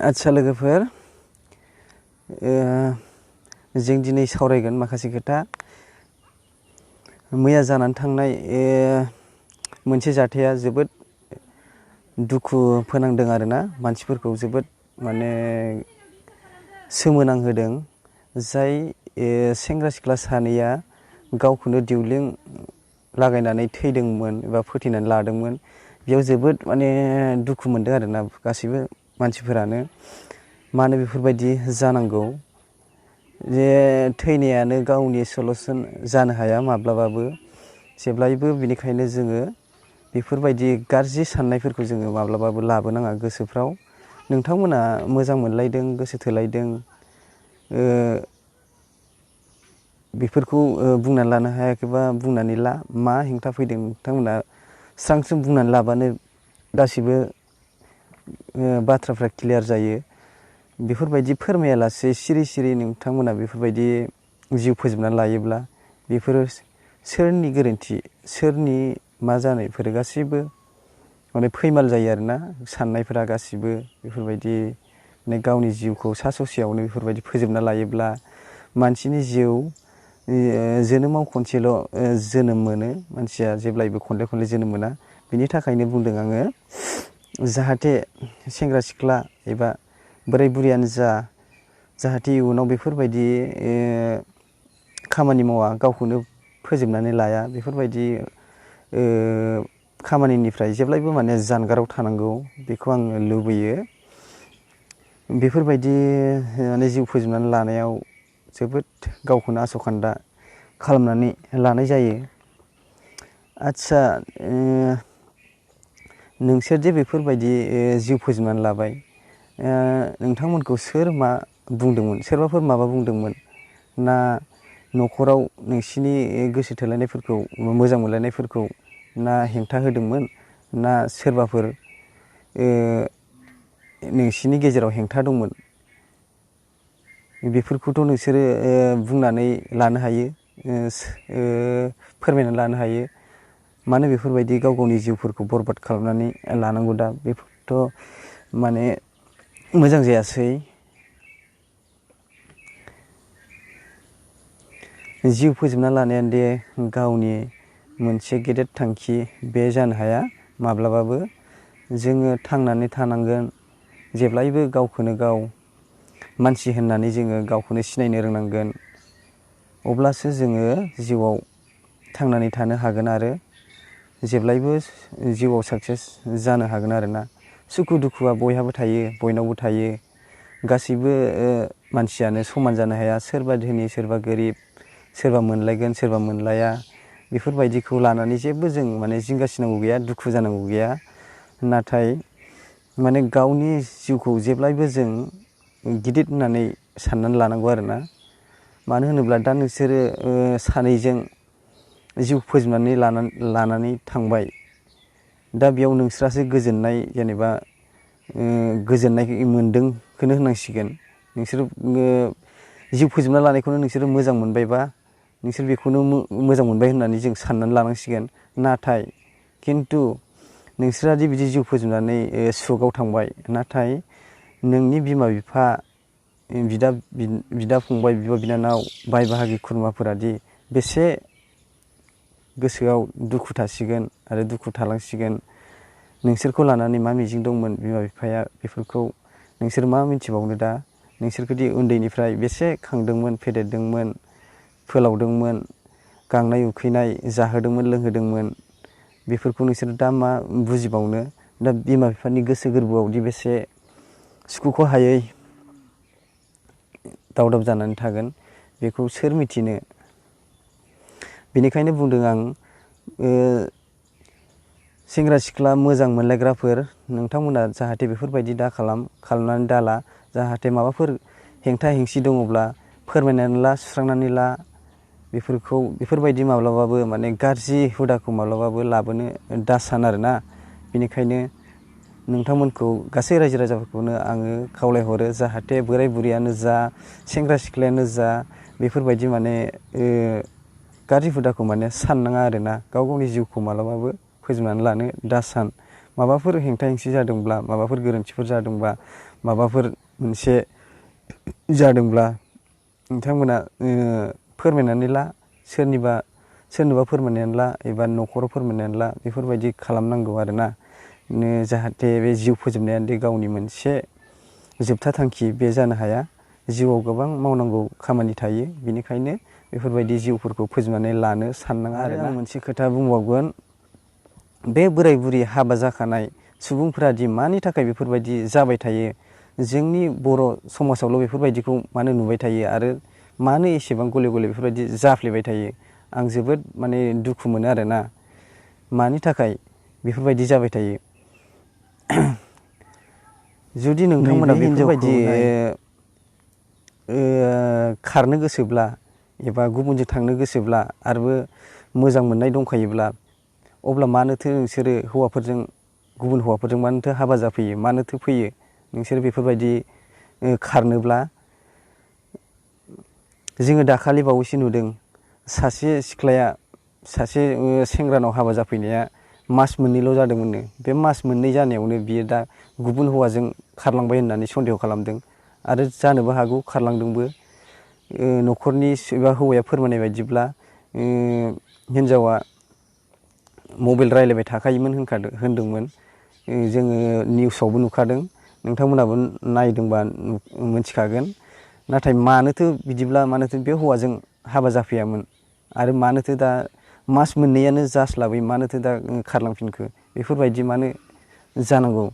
आच्छा लोगोफोर, जों दिनै सावरायगोन माखासे खोथा। मैया जानानै थांनाय मोनसे जाथाया जोबोद दुखु फोनांदों आरोना, मानसिफोरखौ जोबोद माने सोमोनांहोदों। जाय सेंग्रा सिख्ला सानैया गावखौनो दिवलिं लागायनानै थैदोंमोन एबा फोथैनानै लादोंमोन, बेयाव जोबोद माने दुखु मोनदों आरोना गासैबो मानसिफोरानो। मानो बेफोरबायदि जानांगौ? जे थैनायानो गावनि सलुसन जानो हाया माब्लाबाबो, जेब्लायबो। बिनिखायनो जोङो बेफोरबायदि गाज्रि साननायफोरखौ जोङो माब्लाबाबो लाबोनाङा गोसोफ्राव। नोंथांमोना मोजां मोनलायदों, गोसो थोलायदों, बेफोरखौ बुंनानै लानो हायाखैबा बुंनानै ला। मा हेंथा फैदों नोंथांमोना स्रां स्रां बुंनानै लाबानो गासिबो बाथ्राफ्रा क्लियार जायो। बेफोरबायदि फोरमायालासे सिरि सिरि नोंथांमोना बेफोरबायदि जिउ फोजोबनानै लायोब्ला बेफोरो सोरनि गोरोन्थि, सोरनि मा जानायफोर गासैबो माने फैमाल जायो आरोना साननायफोरा गासिबो। बेफोरबायदि माने गावनि जिउखौ सा ससेयावनो बेफोरबायदि फोजोबना लायोब्ला, मानसिनि जिउ जोनोमाव खनसेल' जोनोम मोनो, मानसिया जेब्लायबो खनले खनले जोनोम मोना। बिनि थाखायनो बुंदों आङो, जाहाथे सेंग्रा सिख्ला एबा बोराय बुरियानो जा, जाहाथे इयुनाव बेफोरबायदि खामानि मावा, गावखौनो फोजोबनानै लाया। बेफोरबायदि खामानिनिफ्राय जेब्लायबो माने जानगाराव थानांगौ, बेखौ आङो लुबैयो। बेफोरबायदि माने जिउ फोजोबनानै लानायाव जोबोद गावखौनो आस'खान्दा खालामनानै लानाय जायो। आच्छा, नोंसोरजे बेफोरबायदि जिउ फोजोबनानै लाबाय, नोंथांमोनखौ सोर मा बुंदोंमोन? सोरबाफोर माबा बुंदोंमोन ना? न'खराव नोंसिनि गोसो थोलायनायफोरखौ, मोजां मोनलायनायफोरखौ ना हेंथा होदोंमोन? ना सोरबाफोर नोंसिनि गेजेराव हेंथा दंमोन? बेफोरखौथ' नोंसोरो बुंनानै लानो हायो, फोरमायनानै लानो हायो। मानो बेफोरबायदि गाव गावनि जिउफोरखौ बरबाद खालामनानै लानांगौ? दा बेफोरथ' माने मोजां जायासै। जिउ फोजोबना लानायानो दे गावनि मोनसे गेदेर थांखि, बे जानो हाया माब्लाबाबो। जोङो थांनानै थानांगोन, जेब्लायबो गावखौनो गाव मानसि होननानै जोङो गावखौनो सिनायनो रोंनांगोन। अब्लासो जोङो जिउआव थांनानै थानो हागोन आरो जेब्लायबो जिउआव साक्सेस जानो हागोन आरोना। सुखु दुखुआ बयहाबो थायो, बयनावबो थायो। गासैबो मानसियानो समान जानो हाया। सोरबा धोनि, सोरबा गोरिब, सोरबा मोनलायगोन, सोरबा मोनलाया। बेफोरबायदिखौ लानानै जेबो जों माने जिंगासिनांगौ गैया, दुखु जानांगौ गैया। नाथाय माने गावनि जिउखौ जेब्लायबो जों गिदिर होननानै साननानै लानांगौ आरोना। मानो होनोब्ला दा नोंसोरो सानैजों जिउ फोजोबनानै लानानै थांबाय। दा बेयाव नोंस्रासो गोजोननाय, जेनेबा गोजोननाय मोनदोंखौनो होननांसिगोन। नोंसोर जिउ फोजोबना लानायखौनो नोंसोरो मोजां मोनबायबा, नोंसोर बेखौनो मोजां मोनबाय होननानै जों साननानै लानांसिगोन। नाथाय खिन्थु नोंसोरादि बिदि जिउ फोजोबनानै सुखआव थांबाय, नाथाय नोंनि बिमा बिफा, बिदा फंबाय, बिब' बिनानाव, बाय बाहागि खुरमाफोरादि बेसे गोसोआव दुखु थासिगोन आरो दुखु थालांसिगोन। नोंसोरखौ लानानै मा मिजिं दंमोन बिमा बिफाया, बेफोरखौ नोंसोर मा मिथिबावनो दा? नोंसोरखौदि उन्दैनिफ्राय बेसे खांदोंमोन, फेदेरदोंमोन, फोलावदोंमोन, गांनाय उखैनाय जाहोदोंमोन, लोंहोदोंमोन, बेफोरखौ नोंसोर दा मा बुजिबावनो? दा बिमा बिफानि गोसो गोरबोआवदि बेसे सुखुखौ हायै दाव दाव जानानै थागोन, बेखौ सोर मिथिनो? बेनिखायनो बुंदों आं, सेंग्रा सिख्ला मोजां मोनलायग्राफोर, नोंथांमोना जाहाथे बेफोरबायदि खालामनानै दाला। जाहाथे माबाफोर हेंथा हेंसि दङब्ला फोरमायनानै ला, सुस्रांनानै ला। बेफोरबायदि माब्लाबाबो माने गाज्रि हुदाखौ माब्लाबाबो लाबोनो दासान आरोना। बेनिखायनो नोंथांमोनखौ, गासै रायजो राजाफोरखौनो आङो खावलायहरो, जाहाथे बोराय बुरैयानो जा, सेंग्रा सिख्लायानो जा, बेफोरबायदि माने गाज्रि हुदाखौ माने साननाङा आरोना। गाव गावनि जिउखौ मालाबाबो फोजोबनानै लानो दासान। माबाफोर हेंथा हेंसि जादोंब्ला, माबाफोर गोरोन्थिफोर जादोंबा, माबाफोर मोनसे जादोंब्ला नोंथांमोना फोरमायनानै ला, सोरनोबा फोरमायनानै ला एबा न'खराव फोरमायनानै ला, बेफोरबायदि खालामनांगौ आरोना। जाहाथे बे जिउ फोजोबनायादि गावनि मोनसे जोबथा थांखि बे जानो हाया। जिउआव गोबां मावनांगौ खामानि थायो, बेनिखायनो बेफोरबायदि जिउफोरखौ फोजोबनानै लानो साननाङा आरोना। आं मोनसे खोथा बुंबावगोन, बे बोराय बुरि हाबा जाखानाय सुबुंफोरा दि मानि थाखाय बेफोरबायदि जाबाय थायो, जोंनि बर' समाजावल' बेफोरबायदिखौ मानो नुबाय थायो आरो मानो एसेबां गले गले बेफोरबायदि जाफ्लेबाय थायो, आं जोबोद माने दुखु मोनो आरोना। मानि थाखाय बेफोरबायदि जाबाय थायो। जुदि नोंथांमोना बेफोरबायदि खारनो गोसोब्ला एबा गुबुनजों थांनो गोसोब्ला आरोबो मोजां मोननाय दंखायोब्ला, अब्ला मानोथो नोंसोरो गुबुन हौवाफोरजों मानोथो हाबा जाफैयो, मानोथो फैयो नोंसोर बेफोरबायदि खारनोब्ला? जोङो दाखालि बावैसो नुदों, सासे सिख्लाया सासे सेंग्रानाव हाबा जाफैनाया मास मोननैल' जादोंमोननो। बे मास मोननै जानायावनो बियो दा गुबुन हौवाजों खारलांबाय होननानै सन्देह खालामदों आरो जानोबो हागौ खारलांदोंबो। न'खरनि एबा हौवाया फोरमायनाय बायदिब्ला हिन्जावा मबाइल रायलायबाय थाखायोमोन होनदोंमोन। जोङो निउसावबो नुखादों, नोंथांमोनाबो नायदोंबा मिथिखागोन। नाथाय मानोथो बिदिब्ला मानोथो बे हौवाजों हाबा जाफैयामोन आरो मानोथो दा मास मोननैयानो जास्लाबै मानोथो दा खारलांफिनखो? बेफोरबायदि मानो जानांगौ?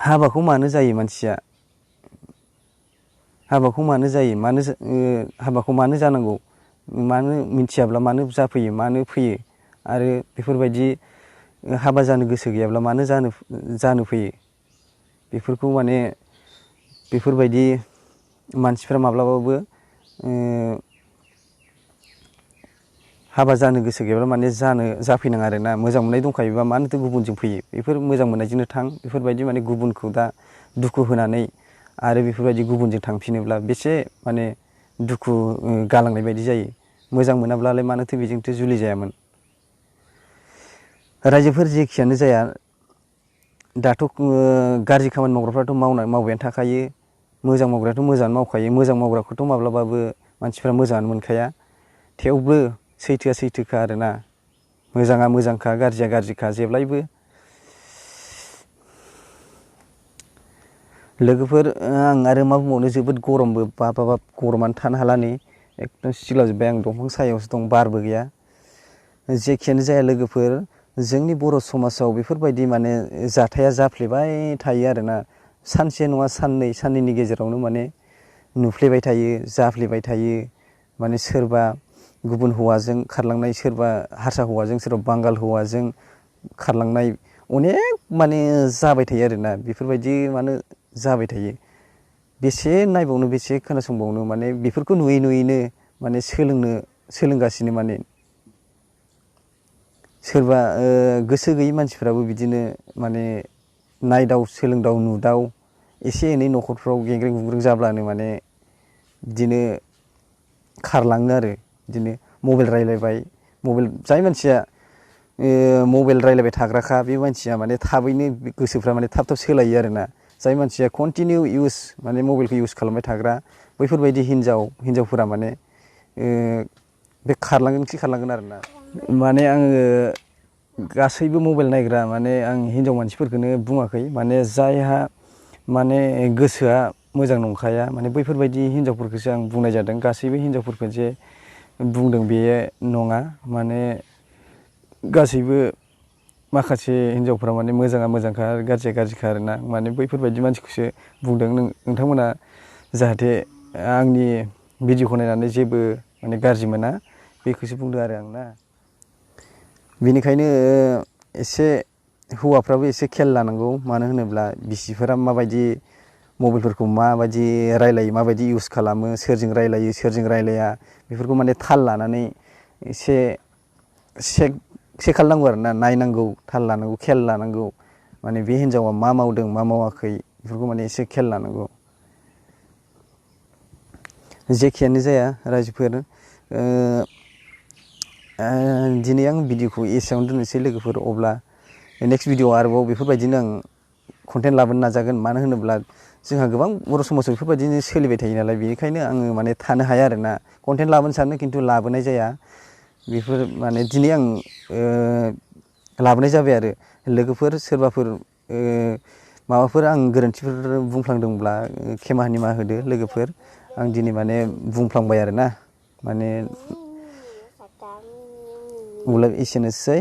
हाबाखौ मानो जायो मानसिया? हाबाखौ मानो जायो? हाबाखौ मानो जानांगौ? मानो मिथियाब्ला मानो जाफैयो, मानो फैयो? आरो बेफोरबायदि हाबा जानो गोसो गैयाब्ला मानो जानो फैयो? बेफोरखौ माने बेफोरबायदि मानसिफ्रा माब्लाबाबो हाबा जानो गोसो गैयाब्ला माने जाफैनाङा आरोना। मोजां मोननाय दंखायोबा मानोथो गुबुनजों फैयो? बेफोर मोजां मोननायजोंनो थां। बेफोरबायदि माने गुबुनखौ दा दुखु होनानै आरो बेफोरबायदि गुबुनजों थांफिनोब्ला बेसे माने दुखु गालांनाय बायदि जायो। मोजां मोनाब्लालाय मानोथो बेजोंथो जुलि जायामोन? रायजोफोर जेखियानो जाया, दाथ' गाज्रि खामानि मावग्राफ्राथ' मावबायानो थाखायो, मोजां मावग्रायाथ' मोजाङानो मावखायो। मोजां मावग्राखौथ' माब्लाबाबो मानसिफ्रा मोजाङानो मोनखाया। थेवबो सैथोआ सैथोखा आरोना। मोजाङा मोजांखा, गाज्रिया गाज्रिखा जेब्लायबो। लोगोफोर, आं आरो मा बुंबावनो, जोबोद गरमबो, बाब गरमानो थानो हाला नै। एकदम सिग्लाबजोब्बाय आं, दंफां सायावसो दं, बारबो गैया। जेखियानो जाया लोगोफोर, जोंनि बर' समाजाव बेफोरबायदि माने जाथाया जाफ्लेबाय थायो आरोना। सानसे नङा साननै, साननैनि गेजेरावनो माने नुफ्लेबाय थायो, जाफ्लेबाय थायो। माने सोरबा गुबुन हौवाजों खारलांनाय, सोरबा हारसा हौवाजों, सोरबा बांगाल हौवाजों खारलांनाय, अनेक माने जाबाय थायो आरोना। बेफोरबायदि मानो जाबाय थायो? बेसे नायबावनो, बेसे खोनासंबावनो? माने बेफोरखौ नुयै नुयैनो माने सोलोंगासिनो माने। सोरबा गोसो गैयै मानसिफ्राबो बिदिनो माने नायदाव सोलोंदाव नुदाव एसे एनै न'खरफ्राव गेंग्रें गुंग्रें जाब्लानो माने बिदिनो खारलाङो आरो। बिदिनो मबाइल रायलायबाय, जाय मानसिया मबाइल रायलायबाय थाग्राखा, बे मानसिया माने थाबैनो गोसोफ्रा माने थाब थाब सोलायो आरोना। जाय मानसिया कन्टिनिउ माने मबाइलखौ इउस खालामबाय थाग्रा, बैफोरबायदि हिनजावफोरा माने बे खारलांगोन आरोना। माने आङो गासैबो मबाइल नायग्रा माने आं हिनजाव मानसिफोरखौनो बुङाखै, माने जायहा माने गोसोआ मोजां नंखाया, माने बैफोरबायदि हिनजावफोरखौसो आं बुंनाय जादों। गासैबो हिनजावफोरखौ जे बुंदों बे नङा। माने गासैबो माखासे हिनजावफ्रा माने मोजाङा मोजांखा आरो गाज्रिया गाज्रिखा आरोना। माने बैफोरबायदि मानसिखौसो बुंदों। नोंथांमोना जाहाथे आंनि भिडिअखौ नायनानै जेबो माने गाज्रि मोना, बेखौसो बुंदों आरो आं ना। बेनिखायनो एसे हौवाफ्राबो एसे खेल लानांगौ। मानो होनोब्ला बिसिफोरा माबायदि मबाइलफोरखौ माबायदि रायलायो, माबायदि इउस खालामो, सोरजों रायलायो, सोरजों रायलाया, बेफोरखौ माने थाल लानानै एसे चेक खालामनांगौ आरोना। नायनांगौ, थाल लानांगौ, खेल लानांगौ। माने बे हिनजावा मा मावदों, मा मावाखै, बेफोरखौ माने एसे खेल लानांगौ। जेखियानो जाया रायजोफोर, दिनै आं भिडिअखौ एसेयावनो दोननोसै लोगोफोर। अब्ला नेक्स्ट भिडिअआव आरोबाव बेफोरबायदिनो आं कन्टेन्ट लाबोनो नाजागोन। मानो होनोब्ला जोंहा गोबां बर' समाजाव बेफोरबायदिनो सोलिबाय थायो नालाय, बेनिखायनो आङो माने थानो हाया आरोना। कन्टेन्ट लाबोनो सानो खिन्थु लाबोनाय जाया। बेफोर माने दिनै आं लाबोनाय जाबाय आरो। लोगोफोर सोरबाफोर माबाफोर आं गोरोन्थिफोर बुंफ्लांदोंब्ला खेमा निमाहा होदो लोगोफोर। आं दिनै माने बुंफ्लांबाय आरोना, माने अब्ला एसेनोसै।